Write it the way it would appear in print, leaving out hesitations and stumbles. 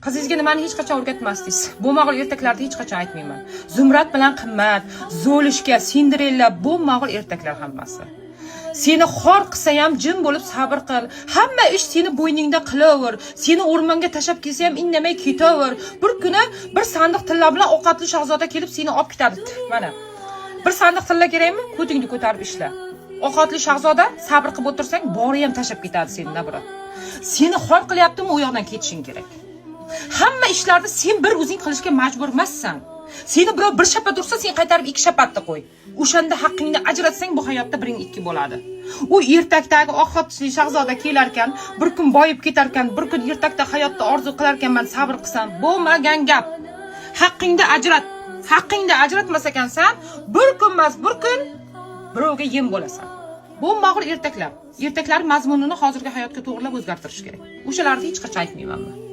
Qizingizga nimani hech qachon o'rgatmasdingiz? Bo'lmag'ur ertaklarni hech qachon aytmayman. Zumrad bilan Qimmat, Zolishka, Sinderella, bo'lmag'ur ertaklar hammasi. Seni xor qilsa ham jim bo'lib sabr qil. Hamma ish seni bo'yningda qilaver. Seni o'rmonga tashlab kelsa ham indamay ketaver. Bir kuni bir sandiq tilla bilan ovqatli shahzoda kelib seni olib ketadi. Mana. Bir sandiq tilla kerakmi? Ko'tingni ko'tarib ishla. Ovqatli shahzoda, sabr qilib o'tirsang, bori ham tashlab ketadi seni, nabra. Seni xor qilyaptimi, u yoqdan ketishing kerak. Hamma ishlarni sen bir o'zing qilishga majbur emassan. Seni birov bir shapat ursa, sen qaytarib ikki shapatni qo'y. O'shanda haqqingni ajratsang, bu hayotda biring ikki bo'ladi. U ertakdagi oq tishli shahzoda kelarkan, bir kun boyib ketarkan, bir kun ertakda hayotda orzu qilarkanman, sabr qilsam, bo'lmagan gap. Haqqingni ajrat. Haqqingni ajratmas ekansan, bir kun emas, bir kun birovga yem bo'lasan. Bu mag'rur ertaklar. Ertaklar mazmunini hozirgi hayotga to'g'rilab o'zgartirish kerak. O'shalarni hech qachon aytmayman men.